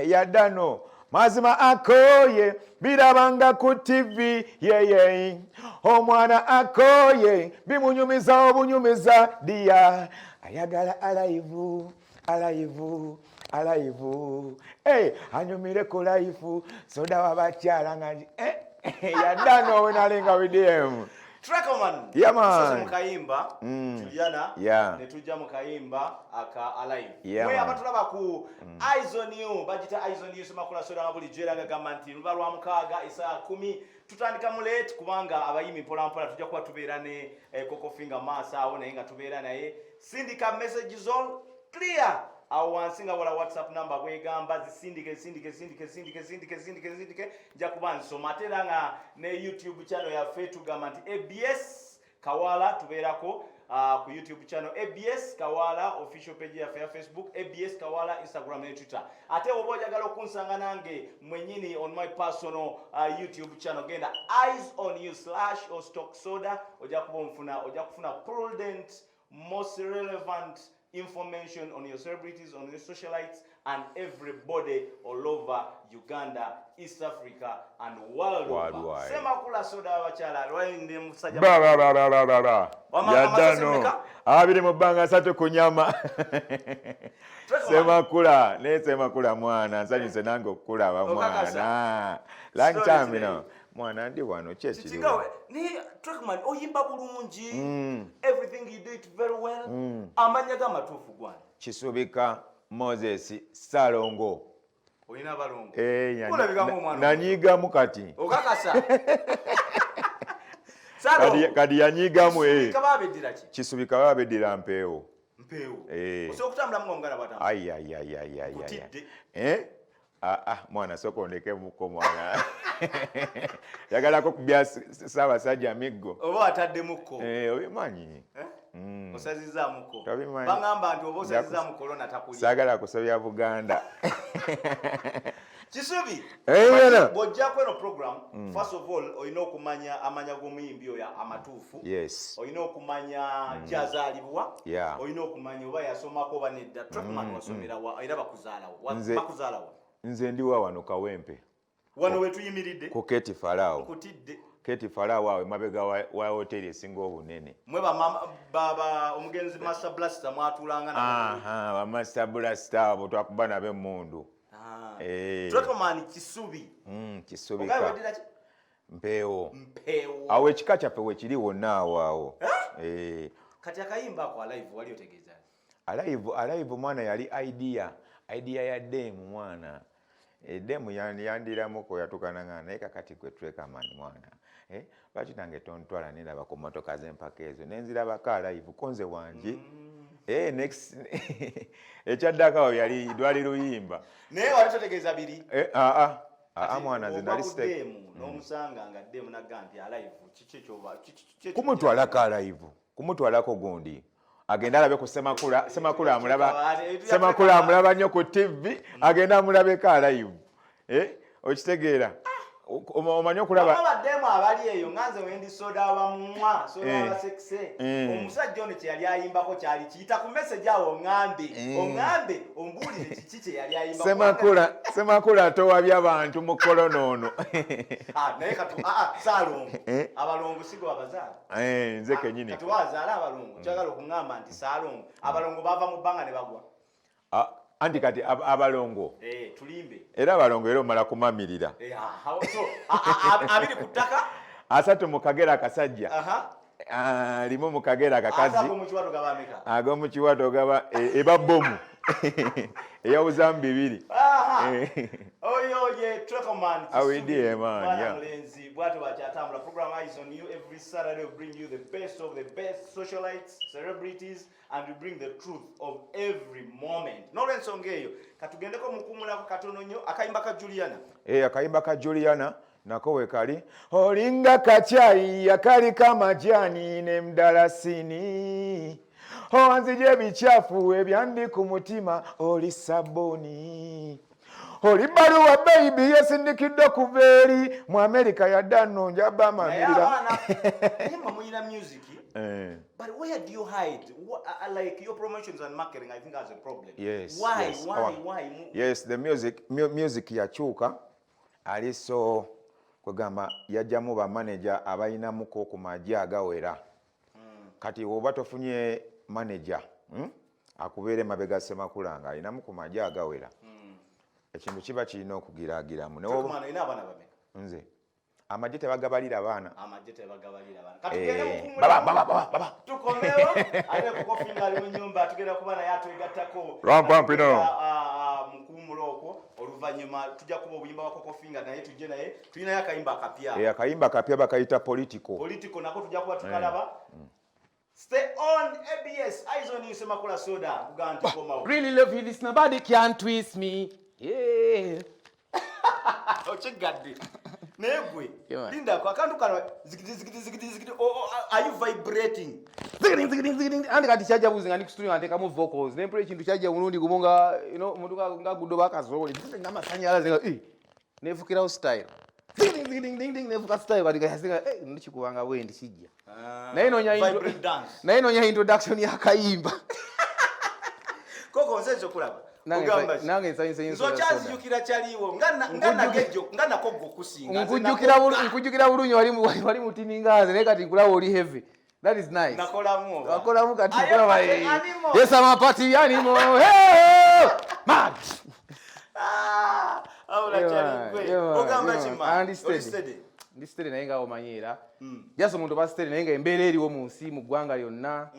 Yadano mazima akoye birabanga ku TV yeye, omwana akoye bimunyumiza obunyumiza dia ayagala alive, alive, alive. Hey, anyumire ku life soda wabakyala nga yadano wenalenga with them. Trackerman. Yeah, man. Mu kayimba Juliana ne tujja mu kayimba aka Alive. Yeah, Mwe man. abatulaba ku Eyes on You, bagita Eyes on You, Semakula Soda bulijjo era gagamba nti luba lwa mukaaga isaa 10 tutandika mu late kubanga abayimbi mpola mpola tujja kuba tubeera ne Coco Finger maaso awo, naye nga tubeera naye. Sindika message zo clear awo wansi nga wala WhatsApp number bwegamba, zisindike, zisindike, zisindike, zisindike, zisindike, zisindike, zisindike, nja kuba nsoma. Ate era nga ne YouTube channel yaffe tugamba nti ABS Kawala, tubeerako ku YouTube channel ABS Kawala, official page yaffe ya Facebook ABS Kawala, Instagram ne Twitter. Ate oba oyagala okunsanga nange mwenyini on my personal YouTube channel, genda Eyes on You slash or Stock Soda, ojja kuba onfuna, ojja kufuna prudent, most relevant information on your celebrities, on your socialites, and everybody all over Uganda, East Africa, and world over. Worldwide. Semakula Soda abakyala, lwali musajja. Ba, ba, ba, ba, ba, ba, ba. Amasasi Yadano meka? 20 mu bbanga, 30 ku nyama. Semakula naye Semakula mwana, nsanyuse nange okukulaba. Okakasa? Mwana, long Story time today. no mwana, ndi wano ki ekiriwo? Kikingawe naye Trackman oyimba bulungi, everything you do it very well. Amanya g'amatuufu gwana? Kisubika Moses Salongo. Olina abalongo? Eh, Olabika ng'omwana. Nanyigamu kati. Okakasa? Kati yanyigamu. Kisubika babeddira ki? Kisubika babeddira Mpeewo. Mpeewo? Eh. Osobola okutambulamu ng'omuganda bw'atambula? Ayayayayaya. Kutidde. Eh? Ah, ah, mwana sooka ondekemuko mwana, yagalako kubya Ssaabasajja miggo. Oba wataddemukko? Eh, obimanyi. Eh? Osazizaamuko? Tobimanyi. Baŋŋamba nti oba osazizaamu korona takulya. Saagala kusobya Buganda. Kisubi, Eh, bwana. bw'ojjako eno program, first of all olina okumanya amanya g'omuyimbi oyo amatuufu, olina okumanya gyazaalibwa, olina okumanya oba yasomako oba nedda. Trackman, wasomerawa era bakuzaalawo? Bakuzaalawa? Nze ndiwa wano Kawempe. Wano wetuyimiridde? Ku Keti Farao. Nkutidde. Keti Farao awo emabega wa hoteri esinga obunene. Mwe baba omugenzi Master Blaster mwatuulanga nabo? Aha, bamaster Blaster abo twakuba nabo emmundu. Ah. Eh. Trackman Kisubi. Kisubika. Ogaye weddira ki? Mpeewo. Mpeewo. Awo ekika kyaffe wekiri wonna awo awo. Eh. Kati akayimba ako Alive wali otegeeza? Alive, Alive mwana yali idea ya demu mwana. Demu yandiramuko yatukana nga naye kakati gwe Trekaman mwana. Eh, lwaki nange tontwala nendaba ku motoka z'empaka ezo nenzirabako alive konze wangi. Eh, next ekyaddako awo yali lwali luyimba. Naye wali totegeeza biri? Eh, aa aa mwana, nze nali site demu n'omusanga nga demu nagga nti Alive, kiki ekyoba kumutwalako alive, kumutwalako gundi agende alabe ku Semakula. Semakula amulaba, Semakula amulaba nnyo ku TV, agende amulabeko alive. Eh, okitegeera? Omanyi okulaba Baddemu abali eyo nga nze wendi soda abamwa soda abasekise. Omusajja ono kye yali ayimbako kyali kiyita ku message awo, oŋŋambe, oŋŋambe, ombuulire kiki kye yali ayimbako. Semakula, Semakula towabya abantu mu kolona ono. Ah, naye katu Saalongo, abalongo sigo abazaala? Eh, nze kenyini. Kati wazaala abalongo, kyagala okuŋŋamba nti Saalongo abalongo bava mu bbanga ne bagwa? Ah, anti kati abalongo Eh, tulimbe. Era abalongo era omala kumamirira. Eh, ah, so 20 ku ttaka. 30 mu kagera akasajja. Ah, 1 mu kagera akakazi. Ate ag'omu kiwato gaba ameka? Ag'omu kiwato gaba eba bomu eyawuzamu bibiri. Aha. Eh. Oyo ye Trekoman. Awidie, man, Mwana mulenzi bwatyo bakyatambula. Program Eyes on You every Saturday will bring you the best of the best socialites, celebrities, and we bring the truth of every moment. N'olwensonga eyo katugendeko mukumulako katono nnyo akayimba ka Juliana. Eh, akayimba ka Juliana nako we kali olinga kacyayi akaliko amajani nemdalasini, owanzija ebikyafu ebyandi ku mutima, oli sabuni. Oli bbaluwa baby yesindikidde kuva eri mu America, yadde annungi Naye abamamirira. Abaana naye mwe muyina music, but where do you hide? Like your promotions and marketing, I think, has a problem. Yes, Why? yes. Why? Why? Yes, the music yakyuka ali, so kwegamba yajjamu bamaneja abalinamuko ku magye agawera. Kati oba tofunye manager, Akubeera emabega, Semakula nga alinamu ku magye agawera, ekintu kiba kirina okugiraagiramu. Ne Trackman, olina abaana bameka? Nze amagye tebagabalira baana. Amagye tebagabalira baana. Katugende Eh, baba baba baba baba. Tukomewo ate Coco Finger ali mu nyumba, tugenda kuba naye atwegattako. Rampampino. Mu kuwumula okwo oluvannyuma tujja kuba obuyimba bwa Coco Finger, naye tujje naye tulinayo akayimba akapya. Eh, akayimba kapya bakayita Political. Political nako tujja kuba tukalaba. Stay on ABS. Eyes on you. Semakula Soda kugamba nti komawo. Really love you, this nobody can twist me. Yeah. Okiggadde naye gwe. Yeah, man. Lindako akantu kano, zigidi zigidi zigidi zigidi. Oh, are you vibrating? Zigiding, zigiding, zigiding. Andi kati kyajja buzi nga ndi ku studio nga nteekamu vocals. Ne mpula ekintu kyajja mulundi gumu nga you know omuntu nga gudde akazoole. Ng'amasannyalaze nga eh neefukirawo style. Zigiding, zigiding, ding, ding, neefuka style kati nga yasinga eh ndikikubanga bwe ndi kijja. Naye noonya Vibrate dance. Naye noonya introduction y'akayimba. Koko, nze nze okulaba. Ogamba ki? Nange nsanyuse Nze nnyo, Soda. okyazijukira kyaliwo nga nagejjo nga nakogga okusinga. Nze nakogga. Nkujjukira bulungi wali mutini nga nze, naye kati nkulaba oli heavy. That is nice. Nakolamu oba? Wakolamu kati Aye, nkulaba. party animal. Yes, I'm a party animal. Hey! Mad. Ah, awula Yeah, kyali gwe. yeah, Ogamba yeah. ki, man? Ah, ndi Oli steady. steady? Ndi steady, naye nga omanyi era. Just omuntu oba steady, naye nga embeera eriwo mu nsi, mu ggwanga lyonna,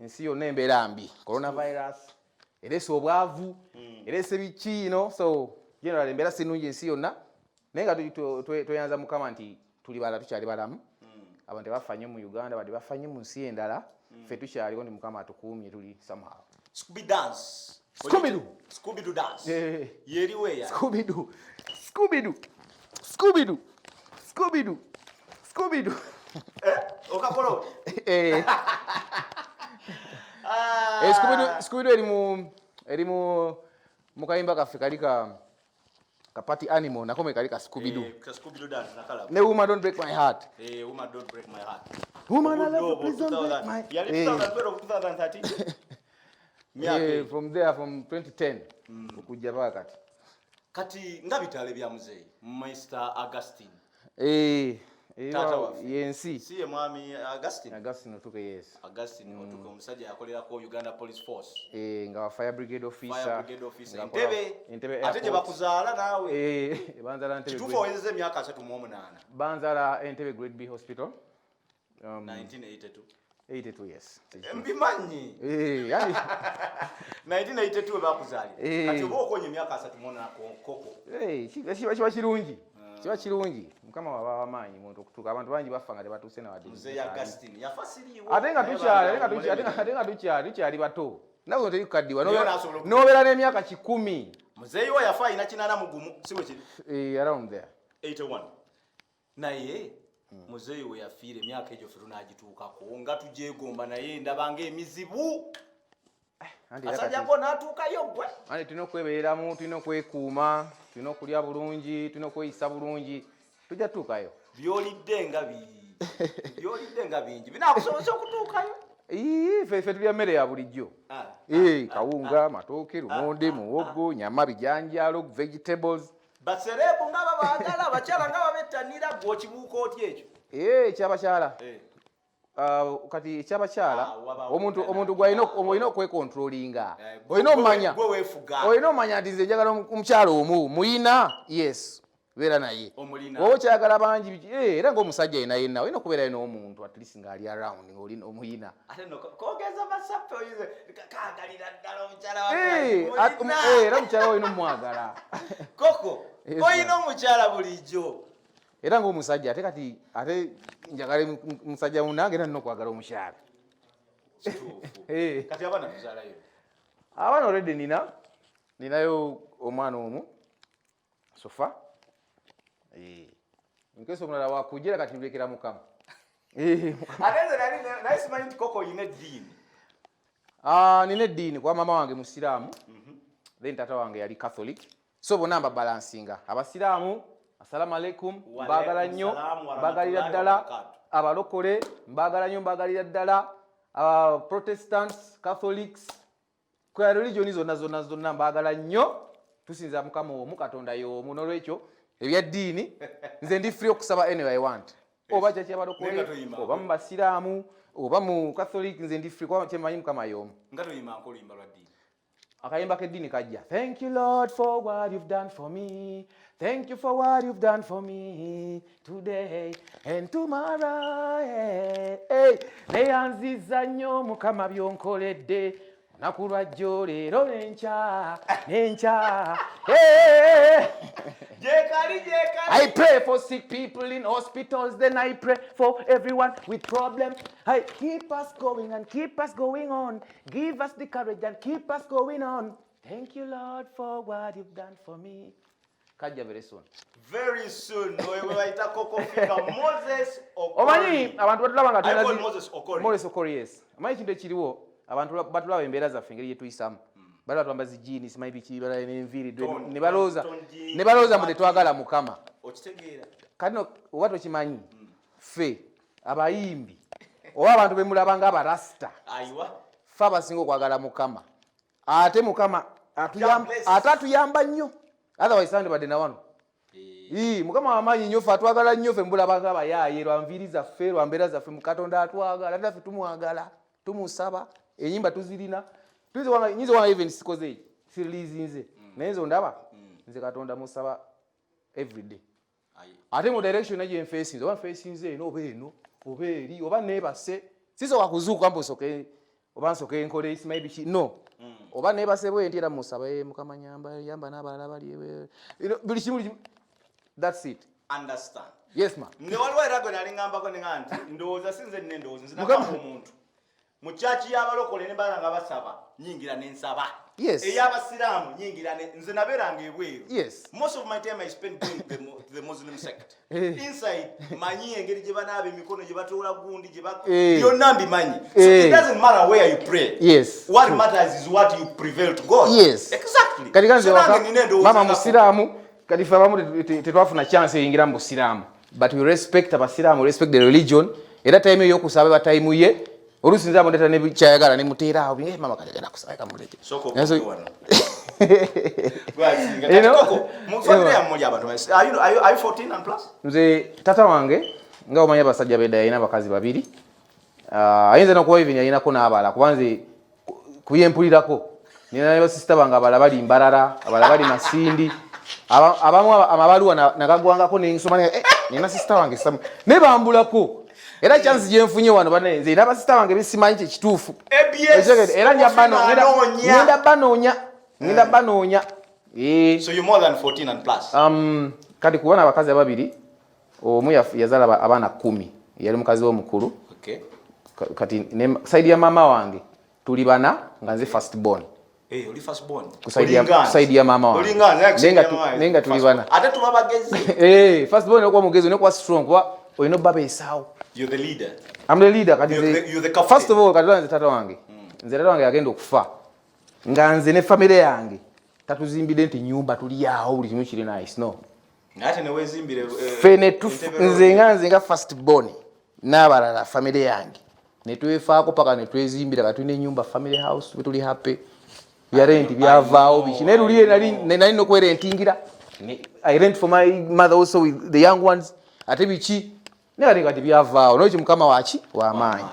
ensi yonna embeera mbi. Coronavirus ereese obwavu, ereese biki, so general embeera si nnungi ensi yonna, naye nga tweyanza Mukama nti tuli bala, tukyali balamu. Abantu tebafa nnyo mu Uganda, badde bafa nnyo mu nsi endala, ffe tukyaliwo nti Mukama atukuumye, tuli somehow. Scooby dance. Scooby-Doo. Scooby-Doo dance. Eh. Yeriwo eya. Scooby-Doo, Scooby-Doo, Scooby-Doo, Scooby-Doo, Scooby-Doo. Eh, okakola oti? Eh. Ah. Eh, Scooby-Doo, Scooby-Doo eri mu kayimba kaffe kali ka Party Animal, nako kali ka Scooby-Doo. Eh, ka Scooby-Doo dance nakalaba. Ne Woman Don't Break My Heart. Eh, Woman Don't Break My Heart. Woman I Obudde love you, obwo, please don't break 2000. my Yali Eh. 2012, 2013. Myaka Eh, eyo. from there, from 2010 okujja paka kati. Kati nga bitale bya muzeeyi Mr Augustine. Eh, eh, Taata waffe. Yensi. Si ye mwami Augustine? Augustine Otuke, yes. Augustine Otuke, omusajja yakolerako Uganda Police Force. Eh, nga wa fire brigade officer. Fire brigade officer. Nga Entebe. Entebe Ate gye airport. bakuzaala naawe. Eh, banzala Entebbe. Kituufu owezezza emyaka 38? Banzala Entebbe Grade B Hospital. 1982. 82, yes. Mbimanyi. Eh, yani 1982 we bakuzaalira. Eh. Kati oba okonya emyaka 38 koko. Eh, kiba kirungi. Kiba kirungi. Mukama waba wamaanyi muntu okutuuka. Abantu bangi bafa nga tebatuuse na wadde. Muzeeyi Augustine yafa siriiwo. Ate nga Naye tukyali, ate nga bambi ate nga tukyali bato. Nawe teri kukaddiwa. Naye n'asobola N'obeera n'emyaka 100. Muzeeyi we yafa alina 81, si bwe kiri? Eh, around there. 81. Naye muzeeyi we yafiira emyaka egyo ffe tunaagituukako nga tugyegomba, naye ndaba ng'emizibu. Anti era Asajja ko n'atuukayo gwe. Anti tulina okwebeeramu, tulina okwekuuma, tulina okulya bulungi, tulina okweyisa bulungi. Tujja tutuukayo. Byolidde nga bingi binaakusobozesa okutuukayo. Ii, ffe tulya mmere ya bulijjo. Ah, Eh, kawunga, matooke, lumonde, muwogo, nyama, bijanjaalo, vegetables. Baserebu nga babaagala, abakyala nga babettanira, gwe okibuuka otya ekyo? Eh, ekyabakyala. Eh. Ah, kati ekyabakyala Ah, wabaawo omuntu okugana. omuntu gwalina olina okwekontrolinga. Eh, Olina omanya. Gwe weefuga. Olina omanya nti nze njagala omukyala omu, muyina, yes, beera naye. Omulina. Oba okyagala bangi biki, eh, era ng'omusajja yena yenna olina okubeerayo n'omuntu at least ng'ali around ng'oli omuyina. Ate nno kogeza masappe oyinza kagalira ddala omukyala Eh, wange. eh, era omukyala we olina omwagala. Koko, Yes, olina ma'am. omukyala bulijjo. Era ng'omusajja ate kati ate njagala musajja munnange, era nina okwagala omukyala. Kituufu. Eh. Kati abaana tuzaalayo? Abaana already ninayo omwana omu so far. Eh, nkesa omulala wakujja, era kati ndulekera Mukama. Eh, Ate nze nali naye simanyi nti koko oyina eddiini. Ah, nina eddiini kuba maama wange musiraamu, then taata wange yali Catholic. So bonna mbabalansinga. Abasiraamu, assalamu alaikum, Wa mbaagala alaikum nnyo, salaam wa mbaagalira rahmatullahi ddala. wa barakatuh. Abalokole mbaagala nnyo, mbaagalira ddala. Protestants, Catholics, kwa religion zonna zonna zonna mbaagala nnyo. Tusinza Mukama omu, Katonda y'omu. N'olwekyo ebya ddiini nze ndi free okusaba anyway I want, oba kyaki Naye abalokole, nga toyimba. oba mu basiraamu, oba mu Catholic, nze ndi free kuba kyemanyi Mukama y'omu. Nga toyimba nko oluyimba lwa ddiini? Akayimba k'eddiini kajja: "Thank you, Lord, for what you've done for me. Thank you for what you've done for me today and tomorrow. Hey, hey. Neyanziza nnyo Mukama byonkoledde lunaku lwajjo, leero n'enkya n'enkya. Hey. Gyekali, gyekali. I pray for sick people in hospitals, then I pray for everyone with problems. I keep us going and keep us going on. Give us the courage and keep us going on. Thank you, Lord, for what you've done for me." Kajja very soon. Very soon. Oyo gwe bayita Coco Finger, Moses Okori. Omanyi abantu batulaba nga I call Moses Okori. Moses Okori, yes. Omanyi ekintu ekiriwo, abantu batulaba embeera zaffe engeri gye tuyisamu. Balaba twamba zijiini, simanyi biki, balaba n'enviiri ne balowooza Ton jean, ne balowooza mbu tetwagala Mukama. Okitegeera? Kati no oba tokimanyi, ffe abayimbi oba abantu bemulaba nga abarasita, Ayiwa. ffe abasinga okwagala Mukama, ate Mukama God bless. ate atuyamba nnyo, otherwise sandibadde na wano. Ii, Mukama wamaanyi nnyo, ffe atwagala nnyo. Ffe mbulaba nga abayaaye lwa nviiri zaffe, lwa mbeera zaffe, Katonda atwagala, ate ffe tumwagala, tumusaba, enyimba tuzirina. Nyinza wanga even sikoze eki, siriliizinze, naye nze ondaba nze Katonda musaba everyday. Ayi. Ate mu direction egyo enfeesinze, oba nfeesinze eno oba eno oba eri oba neebase, sisobola kuzuukuka mbu nsoke oba nsoke nkole simanyi biki, no. Oba neebase bwe nti era musaba, "Eh, Mukama nyamba, yamba n'abalala bali buli kimu, buli kimu." That's it. Understand. Yes, ma. Ne waliwo era gwe nali ŋŋambako ne ŋŋamba nti ndowooza si nze nina endowooza, nze nagamba omuntu mu kyaki y'abalokole ne bala nga basaba, nyingira ne nsaba. Ey'abasiraamu nyingira ne nze nabeeranga ebweru. Most of my time I spend going to the Muslim sect. Inside manyi engeri gye banaaba emikono, gye batoola gundi, gye byonna mbimanyi. So it doesn't matter where you pray. What matters is what you prevail to God. Exactly. Kati kanze So nange waka nina endowooza mama nga musiraamu, kati ffe abamu tetwafuna chance eyingira mu busiraamu, but we respect abasiraamu, we respect the religion. Era time ey'okusaba eba time ye. Oluusi nze amundeta nekyayagala nemuteera awo, "Eh, mama kati agenda kusaba, kamuleke." Sooka Naye obuuke wano. Gwasinga. You know? Kati Koko, mu family yammwe muli abantu bameka? Are you 14 and plus? Nze tata wange nga omanyi abasajja bedda yalina abakazi babiri. Ah, ayinza nokuba even yalinako n'abalala, kuba nze kubyempulirako nina ne basisita bange abalala bali Mbarara, abalala bali Masindi. Abamu amabaluwa nagagwangako nensoma eh, nina sisita wange samu naye bambulako, era chance gyenfunye wano bane nze nina basisita bange besimanyi kyekituufu. ABS, Era nja anoonya. ngenda banoonya, ngenda banoonya. Eh. So you're more than 14 and plus. Kati kubona abakazi ababiri, omu yazaala abaana 10, yali mukazi we omukulu. Kati side ya mama wange tuli bana, nga nze first born. Eh, oli first born. Ku side ya mama wange. Olinga nze, ku side Naye nga ya mama wange. naye nga tuli First bana. born. Ate tuba bagezi. Eh, first born okuba mugezi, olina okuba strong kuba olina obbabeesaawo. You're the leader. I'm the leader kati. You're the captain. First of all, kati nze tata wange, nze tata wange yagenda okufa nga nze ne family yange tatuzimbidde nti nyumba tuli awo buli kimu kiri nice, no. Naye ate ne weezimbire, Ffe ne Entebbe nze Road. nga nze nga first born n'abalala family yange netwefaako paka netwezimbira, kati tulina enyumba, family house, tuli happy, bya rent byavaawo biki, naye luli nali nokwerentingira. I rent for my mother also with the young ones, ate biki, naye kati byavaawo nokyo Mukama waki wamaanyi.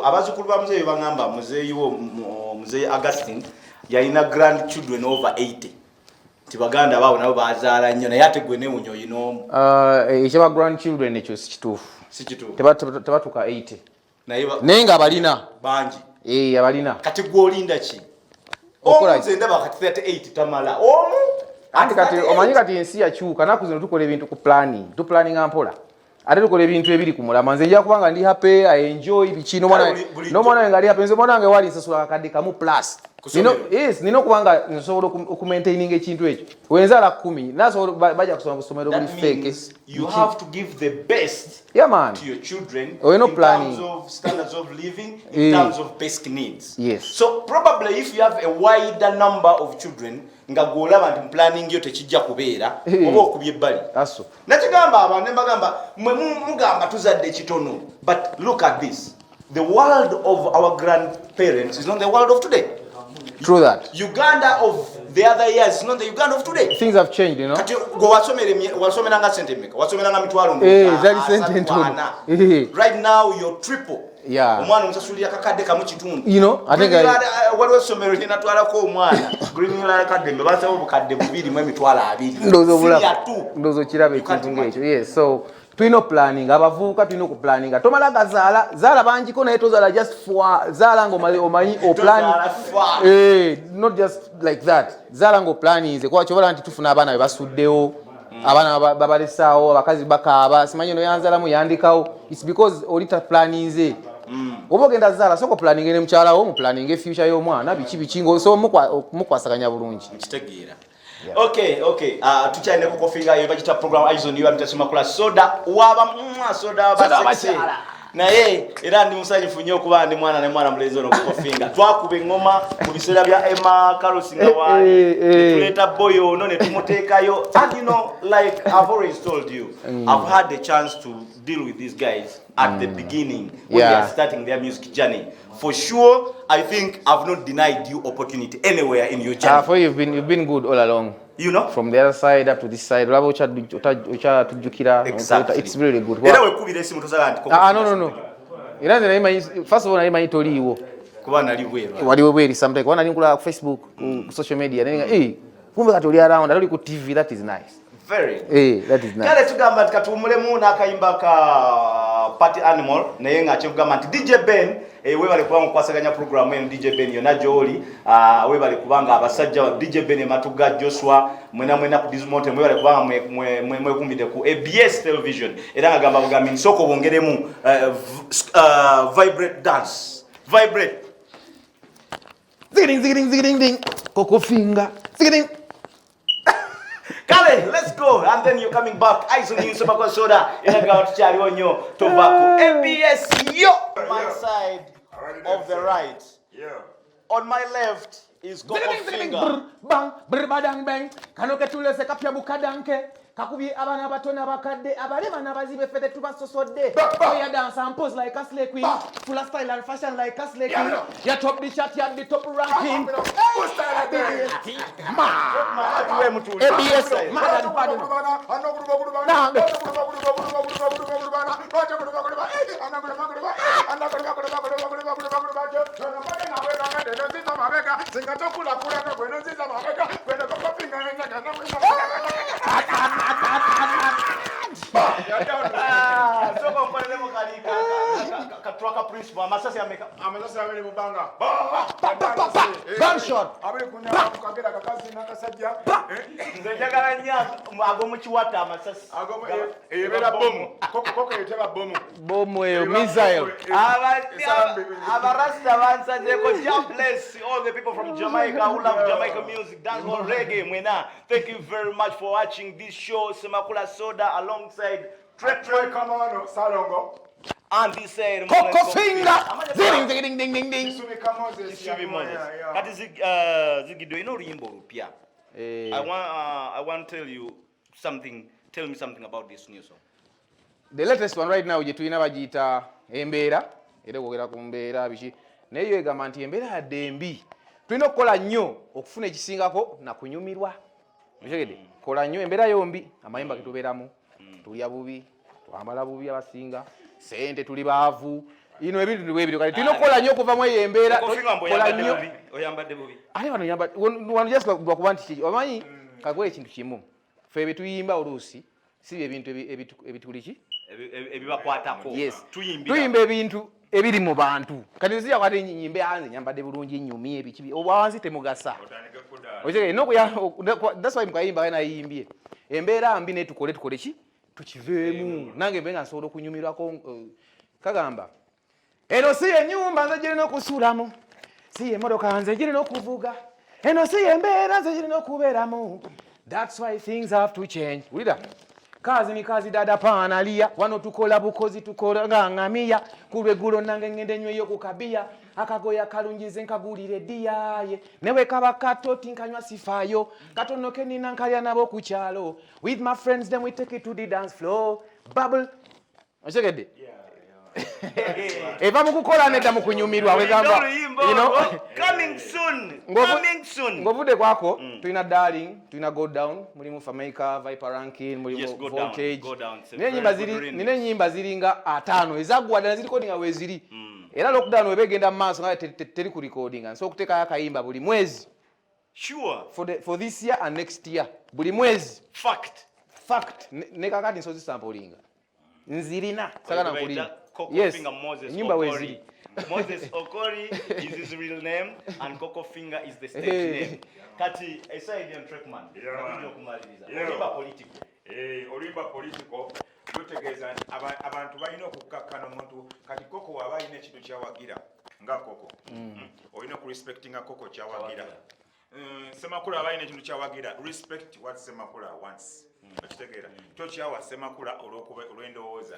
Abazzukulu ba muzeeyi baŋŋamba muzeeyi wo, muzeeyi Augustine yalina grandchildren over 80, nti baganda baabo nabo bazaala nnyo, naye ate gwe newunya oyina omu. Ekyaba grandchildren ekyo si kituufu. Si kituufu. Tebatuuka 80. Naye Naye nga abalina. Bangi. Eh, abalina. Kati gwe olinda ki? Okola Omu nze ndaba kati 38 tamala omu. Anti kati 38. Omanyi kati ensi yakyuka, naku zino tukola ebintu ku planning, tuplaninga mpola, ate tukola ebintu ebiri ku mulamwa. Nze nja kubanga ndi happy, I enjoy biki, Kale n'omwana wange ali happy. Nze omwana wange wali nsasula akadde kamu plus. Ku ssomero? Yes, nina okuba nga nsobola okumaintaininga ekintu ekyo. Wenzaala 10 nasobola bajja kusoma busomero buli That fake. means you have to give the best Yeah, man. to your children Olina in planning. terms of standards of living, in terms of basic needs. Yes. So probably if you have a wider number of children, Nga gwolaba nti mu planning yo tekijja kubeera, oba okubye ebbali. Aso. Nakigamba abantu ne mbagamba, mwe mugamba tuzadde kitono, but look at this: the world of our grandparents is not the world of today. True that. Uganda of the other years is not the Uganda of today. Things have changed. Kati gwe wasomeranga sente mmeka? Wasomeranga mitwalo Zali sente asatu, ntono. ana. Right now you're triple. Omwana omusasulira kakadde kamu kitundu. Ate nga- Waliwo essomero lyenatwalako omwana, Green Hill Academy, basaba obukadde bubiri mu emitwalo abiri. Ndowooza obulaba. Senior two. Ndowooza okiraba You can't ekintu ng'ekyo. Yes, so tulina oplanninga, abavubuka tulina okuplanninga. Tomala gazaala, zaala bangiko, naye tozaala just for zaala nga omanyi oplan. Tozaala fa. Not just like that. Zaala nga oplaninze, kuba kyobala nti tufuna abaana be basuddewo, abaana babalesaawo, abakazi bakaaba, simanyi ono yanzalamu yandikawo. It's because oli taplaninze. Oba ogenda zaala, sooka oplaninge ne mukyalawo, muplaninge future y'omwana, biki biki, ng'osobola mukwasaganya bulungi. Nkitegeera. Okay, tukyalina Coco Finger yo, bagita program Eyes on You, amita Soda waba mwa soda. Soda wa sexy. abakyala. Naye era ndi musanyufu nnyo okuba ndi mwana ne mwana mulenzi ono Coco Finger. Twakuba eŋŋoma mu biseera bya Emma Carlos nga waali, netuleeta boy ono ne tumuteekayo. And like I've always told you, I've had the chance to deal with these guys at the beginning when they are starting their music journey. For sure, I think I've not denied you opportunity anywhere in your journey. For you've been good all along. From the other side up to this side, olaba okyatujjukira. Exactly. It's really good. Era wekubira esimu tosala nti Ah, no, era nze nali manyi, first of all, nali manyi toliiwo. Kuba nali bweru. Waliwo bweri sometime, kuba nali nkulaba ku Facebook, ku social media, naye nga kumbe kati oli around, ate oli ku TV. That is nice. Very. That is nice. Kale tugamba nti katuwumulemu n'akayimba ka Party Animal, naye nga kyekugamba nti DJ Ben, webale kubanga okwasaganya programu eno. DJ Ben yonna gy'oli, webale kubanga abasajja DJ Ben Ematuga, Joshua, mwena mwena ku Dismonte, mwebale kubanga mwekumbidde ku ABS Television. Era nga gamba bugambi nsooka obwongeremu vibrate, dance, vibrate. Zigiding, zigiding, zigiding, ding. Coco Finger. Zigiding. Kale, let's go, and then you're coming back. Eyes on You, Ssemakula Soda, era gamba tukyaliwo nnyo, tova ku ABS yo. My side of the right, on my left is Coco Zigiding, zigiding, Finger. brr, bang, brr, badang, bang. Kano ketulese kapya bukadanke. Kakubye abaana abato n'abakadde, abalema n'abazibe, ffe tetubasosodde. Oya dance and pose like a slay queen. Full of style and fashion like a slay queen. Ya top the chart, ya the top ranking. Ma. ABS, mad and bad. Nange. Ah, sooka onkolelemu kali ka Tracker Principle. Amasasi ameka? Amasasi abiri mu bbanga. Gunshot. Abiri kunyakagera kakazi n'akasajja. Nze njagala nnyo ag'omukiwata amasasi. Ebeera bomu, koko eteba bomu. Bomu eyo, missile. Abarasta bansazeeko. God bless all the people from Jamaica who love Jamaica music, dancehall, reggae, mwena. Thank you very much for watching this show, Semakula Soda, alongside Trek Trek Kamano Salongo. And this side Coco Finger. Zing, ding, ding, ding, ding, ding. Kisubika Moses. Kisubi Moses. Yeah. Kati Zigido, ino oluyimba olupya. I want to tell you something. Tell me something about this new song. The latest one right now gye tulina bagiyita Embeera, era okwogera ku mbeera biki, naye yo egamba nti embeera yadde embi, tulina okukola nnyo okufuna ekisingako nakunyumirwa. Okitegedde? Kola nnyo, embeera yombi, amayumba getubeeramu, tulya bubi, twambala bubi, abasinga sente tuli baavu ino, ebintu bwebityo. Kati tulina okukola nnyo okuva mu eyo embeera. Coco Finger mbu Kola oyambadde nnyo. bubi. Oyambadde bubi. Ate wano wano just lwakuba nti kiki omanyi kakola ekintu kimu, ffe betuyimba oluusi si bye bintu ebituli ki Ebibakwatako. Yes. Tuyimbira. Tuyimba ebintu ebiri mu bantu. Kati nzija kwate nyimbe anze nyambadde bulungi, nyumye, biki obwansi temugasa. Okitegedde? That's why mukayimba kale nayimbye embeera mbi, naye tukole, tukole ki tukiveemu, nange mbe nga nsobola okunyumirwako. Kagamba eno si yenyumba nze girina okusulamu, si yemotoka nze girina okuvuga, eno si yembeera nze girina okubeeramu. That's why things have to change. Wulira kazi ni kazi, dada paanalia, wano tukola bukozi, tukola nga ŋŋamiya, ku lweggulo nange ngende nyweyo ku kabiya. Akagoya kalungi nze nkagulire diyaye, newe kaba katoti nkanywa sifaayo, katono kenina nkalya nabo ku kyalo. With my friends, then we take it to the dance floor. Bubble, okitegedde? Eva mu kukola nedda mu kunyumirwa. Wegamba Oluyimba olwo, coming soon. Coming soon. Ng'ovudde kwako, tulina Darling, tulina Go Down, mulimu Fameica, Viper Ranking, mulimu Yes, Go Down, Voltage. Go Down. It's a Nina enyimba very good ziri remix. nina enyimba ziringa 50 ezaggwa ddala, zirikodinga weeziri. Era lockdown weba egenda mu maaso nga teri ku recordinga, nsobola okuteekayo akayimba buli mwezi. For this year and next year, buli mwezi. Fact. Fact. Ne kakati nsozi sampolinga nzirina, sagala nkulimba. Coco Yes, Finger Moses enyimba Okori. weeziri. Moses Okori is his real name and Coco Finger is the stage Hey. name. Kati eside on Trackman. Yeah, man. Nakujja okumaliriza. Yeah. Oluyimba Political. Eh, oluyimba Political lutegeeza nti abantu balina okukakkana. Omuntu kati Koko waba alina ekintu kyawagira nga Koko, olina okurespectinga Koko kyawagira. Semakula aba alina ekintu kyawagira, respect what Semakula wants. Okitegeera? Tokyawa Semakula olwokuba olw'endowooza.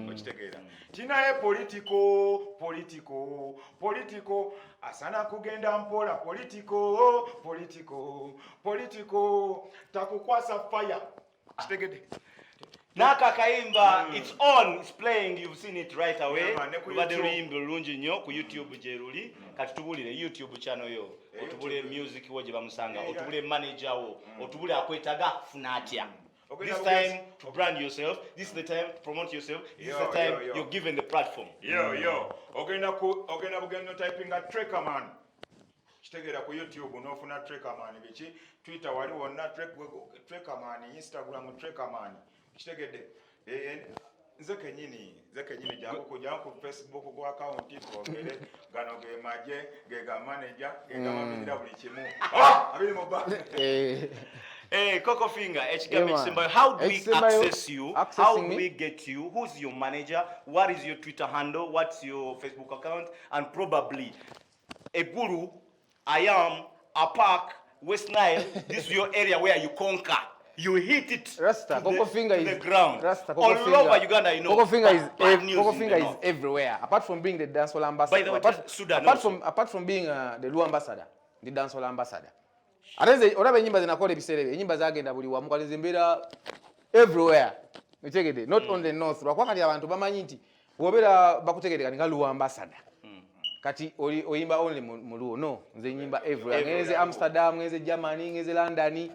Okitegeera? Tinaye political, political, political asana kugenda mpola. Political, political, political takukwasa fire. Kitegedde? Naka akayimba, it's on, it's playing, you've seen it right away. Yeah, man, ne ku Lubadde YouTube. luyimba lulungi nnyo. Ku YouTube gye luli. Kati tubulire YouTube channel yo, otubule music wo gye bamusanga, otubule manager wo, otubule akwetaga akufuna atya. This time to brand yourself, this is the time to promote yourself, this is Yo, the time yo, yo. you're given the platform. Yo, yo, ogenda ku ogenda bugenda typinga Trekaman, kitegeera, ku YouTube n'ofuna Trekaman. Biki, Twitter wali wonna Trekaman, Instagram Trekaman. Kitegedde? Eh, nze kenyini jangu ku Facebook ku account twogere. Gano ge maje ge ga manager ge gamamanyira buli kimu. Ah, abiri mu ba Eh, Hey, Coco Finger, ekigambo Yeah, man. ekisembayo. How do we Ekisembayo, access you? How accessing do me? we get you? Who's your manager? What is your Twitter handle? What's your Facebook account? And probably Eguru, I am, Apak, West Nile, this is your area where you conquer. You hit it Rasta, to Coco Finger to is the ground. Rasta, Coco All Finger. over Uganda, you know. Coco Finger is Bad news Coco in the Finger is north. everywhere. Apart from being the dancehall ambassador, By the way, Sudan apart also. Apart from being the Luo ambassador, the dancehall ambassador. Ate nze olaba ennyimba zenakola ebiseera ebyo, ennyimba zagenda buli wamu. Kati nze mbeera everywhere, okitegedde? Not only north, lwakuba kati abantu bamanyi nti bw'obeera bakutegedde kati nga Luo ambassador, kati oli oyimba only mu Luo. No, nze nyimba everywhere. Ngenze Amsterdam, ngenze Germany, ngenze London,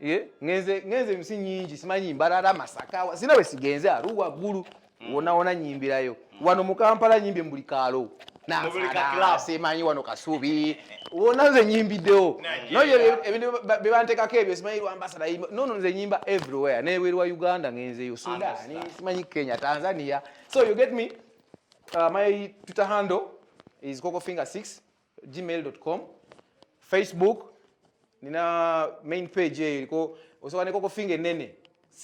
ye ngenze nsi nyingi, simanyi Mbarara, Masaka, sina we sigenze, Arua, Gulu, wona wona nyimbirayo. Wano mu Kampala nyimbye mu buli kaalo. Mu buli ka Nansana, club. simanyi wano Kasubi, wona nze nyimbiddewo. Noyo ebintu bye banteekako ebyo, simanyi lwa ambassador yimba. No, nze nyimba everywhere, nebweru wa Uganda ngenzeyo, Sudan, Understand. simanyi Kenya, Tanzania. So you get me? My Twitter handle is cocofinger6 gmail.com. Facebook nina main page eyo eriko, osobola ne Coco Finger enene,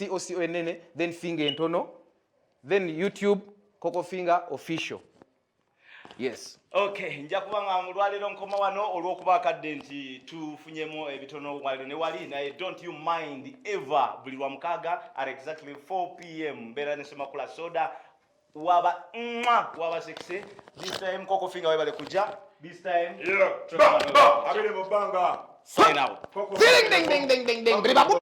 coco enene, then finger entono. Then YouTube, Coco Finger Official. Yes. Okay, nja kuba nga mulwaleero nkoma wano olw'okuba akadde nti tufunyemu ebitono wali ne wali, naye don't you mind ever, buli lwa mukaaga at exactly 4 p.m. mbeera ne Semakula Soda waba mwa waba sexy. This time Coco Finger webale kujja. This time Yeah. Ba, ba, abiri mu bbanga. Sign out. Coco Ding ding ding ding ding ding.